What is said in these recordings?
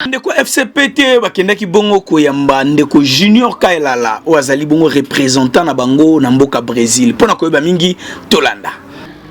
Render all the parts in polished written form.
Ndeko FCPT bakendaki bongo koyamba ndeko Junior Kaelala oyo azali bongo représentant na bango na mboka Brésil. Mpo na koyeba mingi, tolanda.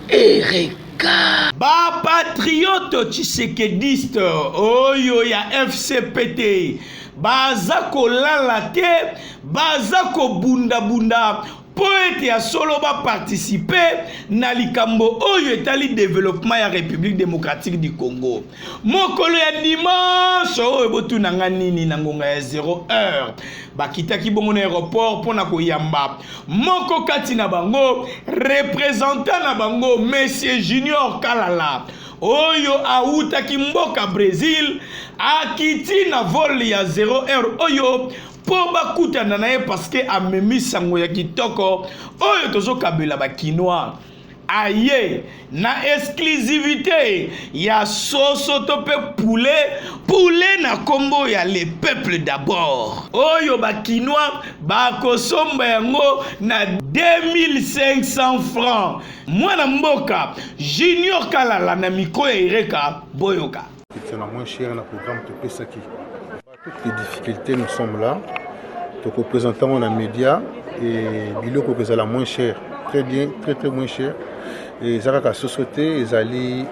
Ereka. Ba patriote tshisekediste oyo ya FCPT baza kolala te, baza kobundabunda mpo ete ya solo baparticipe na likambo oyo etali developpement ya République démocratique du Congo. Mokolo ya dimanche oyo, botuna nga nini, na ngonga ya 0 heure bakitaki bongo na aéroport mpo na koyamba moko kati na bango, représentant na bango, monsieur Junior Kalala, oyo awutaki mboka Brésil, akiti na vol ya 0 heure oyo mpo bakutana na ye, parce que amemi sango ya kitoko oyo tozokabela bakinois. Aye na exclusivité ya soso to mpe poulet, poulet na nkombo ya "Le peuple d'abord", oyo bakinois bakosomba yango na 2500 francs. Mwana mboka Junior Kalala na micro ya Ereka, boyoka. C'est la moins cher na programme topesaki. Toutes les difficultés, nous sommes là, tokoprésente yango na média et biloko kozala moins cher, très bien, très très moins cher. Eza kaka soso te, ezali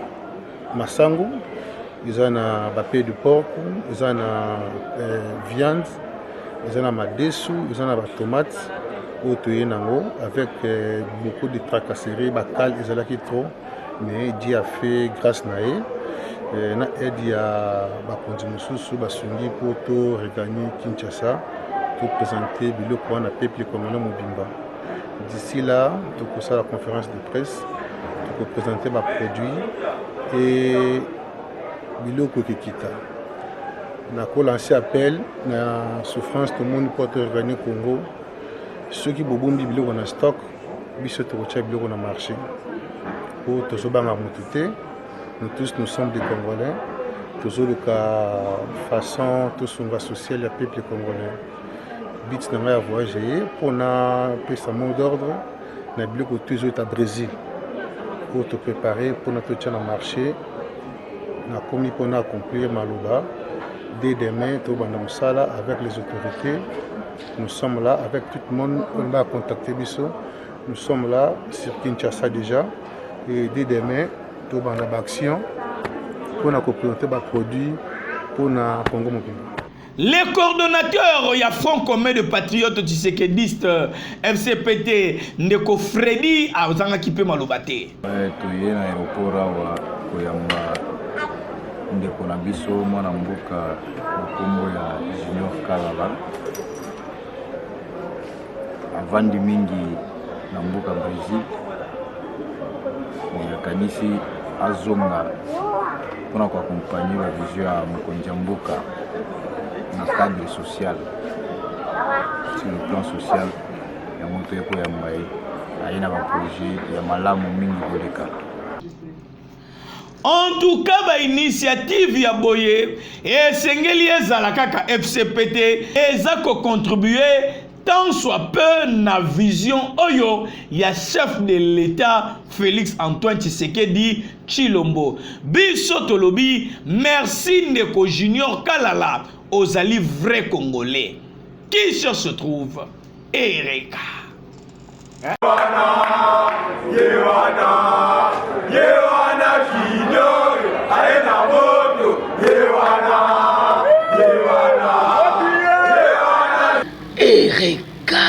masango, eza na bapied de porc, eza na viande, eza na madesu, eza na batomate oyo toye nango avec beaucoup de tracasserie. Bakale ezalaki trop, mais Dieu a fait grâce na ye na aide ya bakonzi mosusu basungi mpo to regagner Kinshasa, toprésente biloko wana peuple congolais mobimba. D'ici là, tokosala conférence de presse, tokoprésente baproduit e biloko ekekita. Nakolancer appel na souffrance tomoni mpo to regagner Congo. Soki bobombi biloko na stock, biso tokotia biloko na marché po tozobanga motu te. Nous tous, nous sommes des Congolais. Tozoluka façon tosunga sociale ya peuple congolais. But na ngai ya voyage ye mpona pesa mot d'ordre na biloko to ezoyeta Brésil oyo toprépare mpona totia na marché. Nakomi mpona accomplir maloba. Dès demain, tobanda mosala avec les autorités. Nous sommes là avec tout le monde oyo bacontacte biso. Nous sommes là sur Kinshasa déjà et dès demain, tobanda baaction mpona koprésente baproduit mpona Congo mobimba. Le coordonnateur ya Front commun de patriotes tshisekediste FCPT, ndeko Fredi, azangaki mpe maloba te. Toye na aéroport awa koyamba ndeko na biso, mwana mboka na nkombo ya Junior Kalala. Avandi mingi na mboka Brésil, me akanisi azonga mpona koaccompagner bavision ya mokonzi ya mboka na cadre social, sur le plan social. Yango toye koyamba ye. Aye na baprojet ya malamu mingi koleka. En tout cas, bainitiative ya boye esengeli ezala kaka. FCPT eza kocontribue tant soit peu na vision oyo ya chef de l'État Félix Antoine Tshisekedi Tshilombo. Biso tolobi merci, ndeko Junior Kalala, ozali vrai Congolais. Qui se trouve Ereka. Ye wana, ye wana, Junior aye na moto. Ye wana, ye wana, ye wana. Ereka.